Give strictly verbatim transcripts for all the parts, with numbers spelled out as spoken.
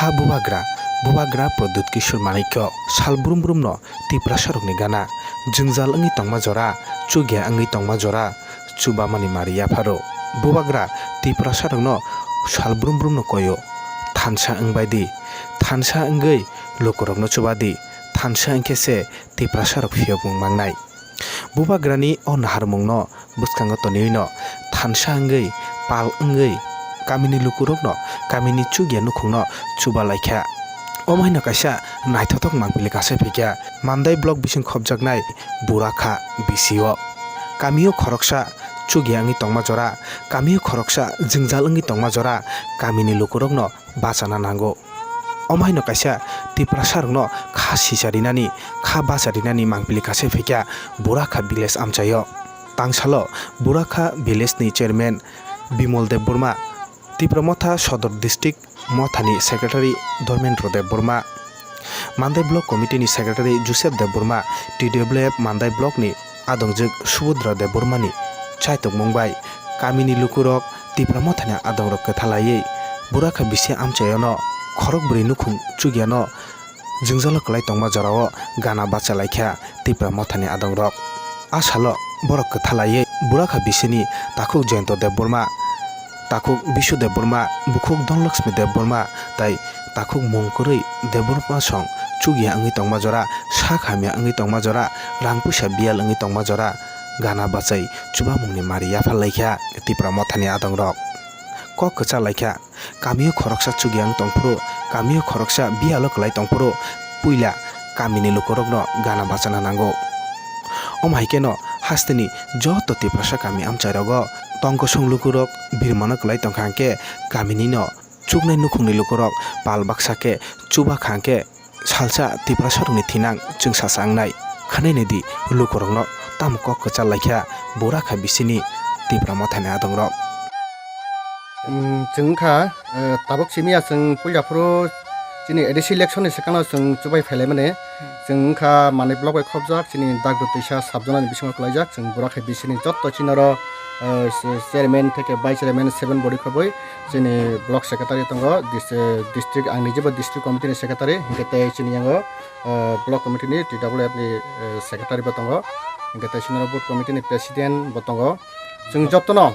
A bubagra, bubagra Pradyut Kishore Manikya sal brum brumno Tiprasarokni gana, jwngjal wngwi tongma jora, chugya wngwi tongma jora, chubamani mari yapharo. Bubagra Tiprasarokno sal brum brumno koyo, thansa wngbai di, thansa wngwi lukurokno chuba di, thansa wngkhe se Tiprasarok phiyokmung mangnai. Bubagrani o naharmungno bwskango toniwino thansa wngwi, pal wngwi, kamini lukurokno, kamini chugya nukhungno chuba laikha. Omo haino kaisa naithothok mangpili kasai phaikha Mandai block bising khopjaknai Burakha B C o. Kamio khoroksa chugya wngwi tongma jora, kamio khoroksa jwngjal wngwi tongma jora, kamini lukurokno bachana nango. Omo haino kaisa Tiprasarokno kha sisa rinani, kha bacha rinani mangpili kasai phaikha Burakha village amchaio. Tangsalo Burakha village ni chairman Bimol Debbarma, Tipra Motha Sodor District Mothani Secretary Dharmendra Debbarma, Mandai Block Committee ni Secretary Joseph Debbarma, T W F Mandai Block ni adongjwk Subudra Debbarmani chaitokmung bai kamini lukurok Tipra Mothani adongrok kwthalaiwi Burakha B C amchaiono khorokbrwi nukhung chugyano jwngjalo kwlai tongma jorao gana bachalaikha Tipra Mothani adongrok. A salo borok kwthalaiwi Burakha B C ni takhuk Jayanta Debbarma, takhuk Bishu Debbarma, bukhuk Dhanlaxmi Debbarma tai takhuk mung kwrwi Debbarma song chugya wngwi tongma jora, sak hamya wngwi tongma jora, rang puisa biyal wngwi tongma jora, gana bachai chubamungni mari yaphar laikha Tipra Mothani adongrok. Kok kwchar laikha, kamio khoroksa chugya wng tongphuru, kamio khoroksa biyalo kwlai tongphuru, puila kamini lukurokno gana bachana nango. Omo hai kheno hasteni joto Tiprasa kami amchairogo tongkosong lukurok birmano kwlai tongkha hwnkhe kaminino chuknai nukhungni lukurok pal baksa khe chuba kha hwnkhe salsa Tiprasarokni thinang chwngsacha wngnai. Khwnai naidi lukurokno tamo kok kwchar laikha Burakha B C ni Tipra Mothani adongrok. Chwng wngkha, eh, tabuk simi ya chwng puila phuru chini A D C election ni swkangno chwng chubai phailaimani. Chwng wngkha Mandai block bai khopjak, chini Dagdo Twisa sub zona ni bisingo kwlaijak. Chwng Burakha B C ni jotto chini oro, eh, chairman theke vice chairman seven body khobwi chini block secretary tongo, dis-, eh, district, ang nijebo district committee ni secretary, hwnkhe tei chini yango, eh, block committee ni T W F ni, eh, secretary bo tongo, hwnkhe tei chini oro booth committee ni president bo tongo. Chwng jotono,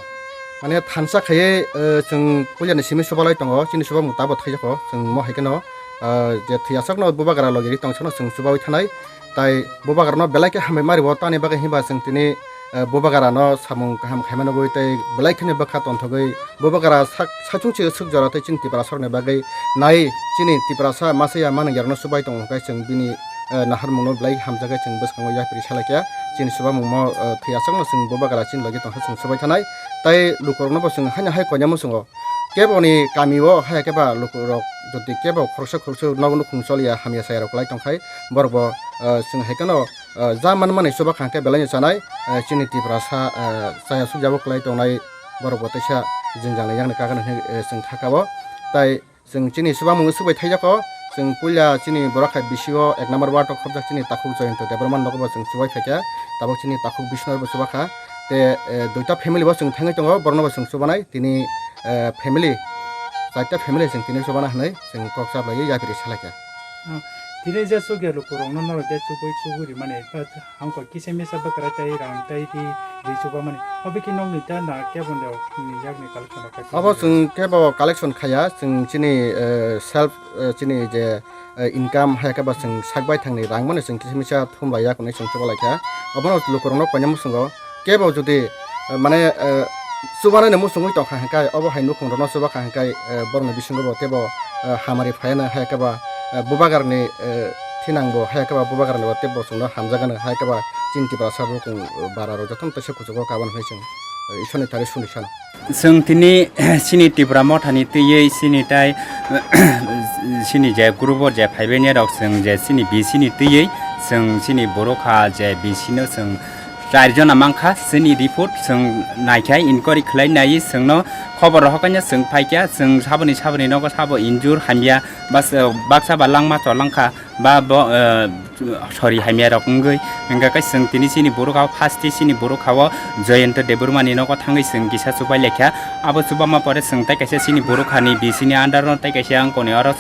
mane, thansa khaiwi, eh, chwng puilani simi chubalai tongo, chini chubamung tabuk thaijakho, chwng mo hai kheno, eh, je thwi aswkno bubagra logi ri tong sano chwng chubaui thanai, tai bubagrano belai khe hambai mari bo, tamni bagwi hinba chwng tini, eh, bubagrano samung kaham khaima nugwi tei belai kheno bwkha tonthogwi bubagra sak-, saichung se swk jora tei chini Tiprasarokni bagwi nai chini Tiprasa masa ya manung yarokno chubai tongo hwnkhe chwng bini eh, naharmungno belai hamjakhe chwng bwskango yapri salaikha. Chini chubamungmo, eh, thwi aswkno chwng bubagra chini logi tongkha chwng chubai thanai. Tai lukuroknobo chwng haino hai koinai muchungo. Keboni kamio haya khe ba lukurok jodi kebo khoroksa khoroksa nogo nukhung choliya hamya sayarok kwlai tongkhai, borokbo, eh, chwng hai kheno, eh, ja manmani chuba kha hwnkhe belaino chanai, eh, chini Tiprasa, eh, chaya sukjabo kwlai tongnai borokbo teisa jwngjal ni yakni kagana hinwi, eh, chwng kha kha o. Tai Chwng chini chubamung swbai thaijakho, chwng puila chini Burakha B C o ek number ward o khopjak chini takhuk Jayanta Debbarma nogo bo chwng chubai phaikha, tabuk chini takhuk Bisnu bo chubakha, te, eh, duita family bo chwng thangwi tongo, borokno bo chwng chubanai, tini, eh, family, chaita family chwng tini chubana hinwi chwng kok chaplaiwi yapri salaikha. Ah, tini je chukya lukurokno norok je chubui chubui rimani, Hamkha kisa misa bwkra tei rang tei ri ri chubamani. Obo khe nokni ta na kebo ni yakni collection rok khai Obo chwng kebo collection khaiya, chwng chini, eh, self, eh, chini je, eh, income hai khe ba chwng sak bai thangni rang mani chwng kisa misa thum laiya hwnwi chwng chuba laikha. Obono lukurokno koinai muchungo kebo jodi, eh, mane, eh, chubanani muchungwi tongkha hwnkhe obo hai nukhungrokno chuba kha hwnkhe, eh, borokni bisingo bo teibo, eh, hamari phaiya hai khe ba, eh, bubagarni, eh, thinangbo hai khe ba bubagarni bo teibo chwngno hamjakgano hai khe ba chini Tiprasa bo chwng bara rok jotono teisa kuchugo kabon hwnwi chwng, eh, Ishwarni thari suni sano. Chwng tini chini Tipra Mothani twiwi chini tai chini je group o je phaibaini rok chwng je chini B C ni twiwi chwng chini Borokha je B C no chwng Char jona mankha, chini report chwng naikha, inquiry khlai nai, chwngno khobor rohor kanya chwng phaikha, chwng saboni saboni nogo sabo injur hamya, bas-, baksa ba langma cholangkha, ba bo, eh, sori hamya rok wngwi, hwnkha khe chwng tini chini borok ha first chini borok ha o Jayanta Debbarma ni nogo thangwi chwng kisa chubai lekha. Abo chubama pore chwng tai kaisa chini borok hani bisini under no tai kaisa ang koni oro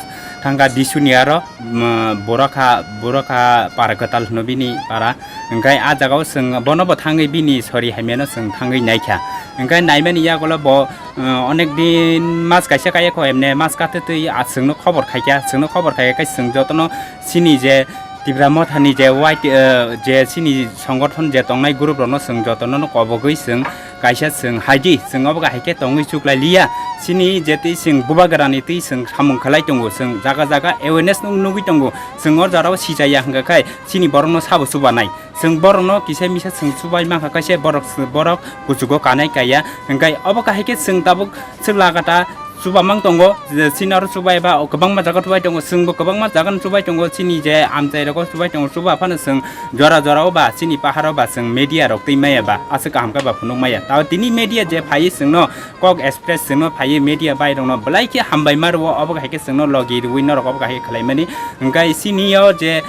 thangkha bisuni aro, um, borok ha, borok ha para kwtal hwno bini para. Hwnkhe ah jagao chwng bono bo thangwi bini sori hamya no chwng thangwi naikha. Hwnkhe naimani yagulo bo, uh, onek din mas kaisa kaya kho emne mas kathwtwi ah chwngno khobor khaikha, chwngno khobor khaikha khe chwng jotono chini je Tipra Mothani je white, eh, je chini songothon je tongnai group rokno chwng jotono no kobogwi chwng kaisa chwng haidi chwng obo kahai khe tongwi chuklai liya. Chini je twi chwng bubagrani twi chwng samung khlai tongo, chwng jaga jaga awareness nug-, nugwi tongo, chwng o jorao sijaya hwnkha khai chini borokno sabo chubanai. Chwng borokno kisa misa chwng chubai mankha kaisa borok, borok kuchugo kanai kaiya, hwnkhe obo kahai khe chwng tabuk chwla kata chuba mang tongo, je chini oro chubai ba kwbangma jaga chubai tongo, chwngbo kwbangma jaga no chubai tongo, chini je amchai rogo chubai tongo, chuba phano chwng jora jora o ba chini pahar o ba chwng media rok twi maya ba aswk kaham khe ba phunuk maya. Tao tini media je phaiwi chwngno kok express chwngno phaiwi media bai rokno belai khe hambai ma rwo, obo hai khe chwngno logi rwui norok obo hai khe khlai mani. Hwnkhe chini o je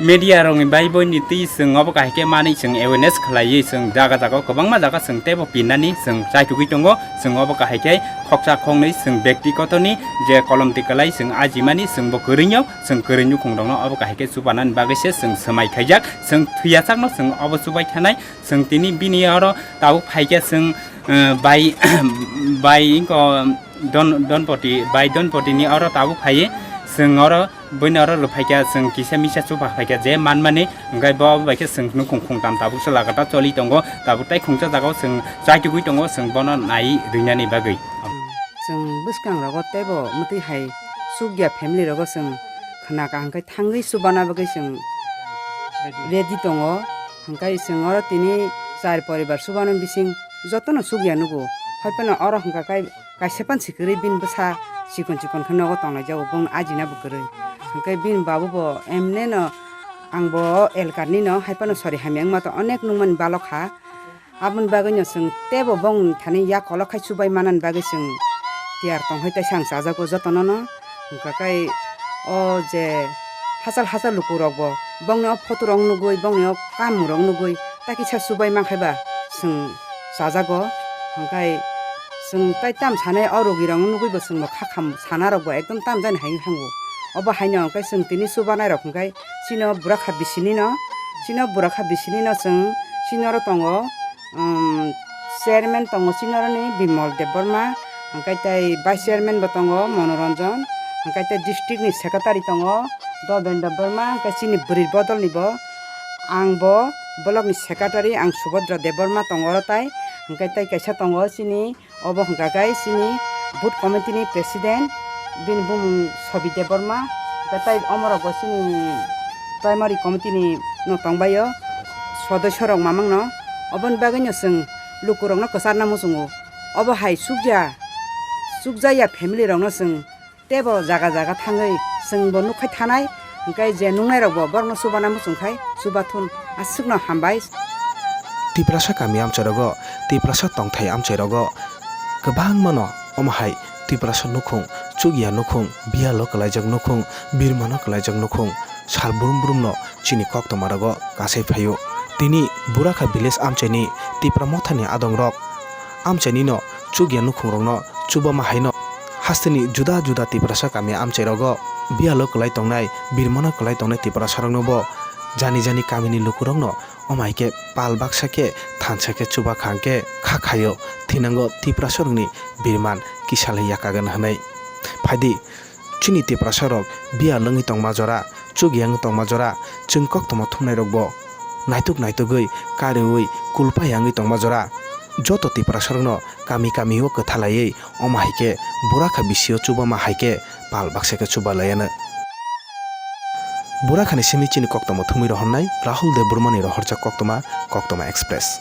media rokni bai boini twi chwng obo kahai khe manwi chwng awareness khlaiwi chwng jaga jaga o kwbangma jaga chwng teibo pinani chwng chaitugwi tongo. Chwng obo kahai khe khoksa khoknwi chwng bektikoto ni je kolom twi kwlai chwng ajimani chwngbo kwrwino chwng kwrwi nukhung rokno obo kahai khe chubanani bagwi se chwng swmai khaijak. Chwng thwiyachakno chwng obo chubai thanai. Chwng tini bini oro tabuk phaikhe chwng, eh, bai, bai wngkha Don, Donpoti, bai Donpoti ni oro tabuk phaiwi chwng oro Buino oro rwphaikha, chwng kisa misa chubaphaikha je manmani, hwnkhe bo bai khe chwng nukhung khungtam tabuk se lagata choli tongo, tabuk tai khungsa jagao chwng chaitugwi tongo, chwng bono nai rwinani bagwi. Chwng bwskangrogo teibo mwtwi hai chukya family rogo chwng khna kaham khe thangwi chubana bagwi chwng ready tongo, hwnkhe chwng oro tini char poribar chubana bising jotono chukya nugo, haiphano oro hwnkha khe kaisa pansi kwrwi bini bwsa chikon chikon khe nogo tonglaijak, bongni ajina bo kwrwi. Hwnkhe bini babu bo emne no ang bo elkar ni no hai phano sori hamya wngma tong onek nungmani balok kha. Aboni bagwi no chwng teibo bongni thani yak kolok khai chubai manani bagwi chwng tiyar tong hai teisa ang chajago jotono no. Hwnkha khe o je hachal hachal luku rok bo bongni o photo rok nugwi, bongni o kamung rok nugwi ta kisa chubai mankhe ba chwng chajago. Hwnkhe chwng tai tam sanai o rogi rok nugwi bo chwng bo kha kham sana rok bo ekdom tam jani hai wngkha. Obo hai no hwnkhe chwng tini chubanai rok hwnkhe chini o bwrakha bisini no, chini o bwrakha bisini no chwng chini oro tongo. Um, chairman tongo chini oroni Bimal Debbarma, hwnkhe tei vice chairman bo tongo Monoranjan, hwnkhe tei district ni secretary tongo Dobendra Debbarma, hwnkhe chini bwrwi bodol ni bo ang bo block ni secretary ang Subhadra Debbarma tongo oro tai, hwnkhe tei kaisa tongo chini obo hwnkha khe chini booth committee ni president bini bumung Sobi Debbarma, hwnkhe tei omorok bo chini primary committee ni no tongbaio. Sodosyo rok mamang no. Oboni bagwi no chwng luku rok no kwchar na muchungo. Obo hai chukya, chukjaya family rok no chwng teibo jaga jaga thangwi chwng bo nukhai thanai, hwnkhe je nungnai rok bo borok no chubana muchung khai chubathun aswk no hambai. Tiprasa kami amchai rogo, Tiprasa tongthai amchai rogo kwbangma no omo hai Tiprasa nukhung, chukya nukhung, biyalo kwlaijak nukhung, birmano kwlaijak nukhung, sal brum brum no chini koktwma rogo kasai phaio. Tini Burakha village amchaini Tipra Mothani adongrok amchaini no chukya nukhungrokno chubama haino hasteni juda juda Tiprasa kami amchairogo biyalo kwlai tongnai, birmano kwlai tongnai Tiprasarokno bo jani jani kamini lukurokno omo hai khe pal baksa khe thansa khe chuba kha hwnkhe kha khaio, thinango Tiprasarokni birman kisalwi yakagan hwnwi. Phaidi, chini Tiprasa rok biyal wngwi tongma jora, chukya wngwi tongma jora, chwng koktwma thumnai rokbo naituk naitugwi, kariui, kulpai wngwi tongma jora, joto Tiprasa rokno kami kami o kwthalaiwi, omo hai khe Burakha bisio chubama hai khe pal baksa khe chuba laiano. Burakhani simi chini koktwma thumwi rohornai Rahul Debbarmani rohorjak koktwma, Koktwma Express.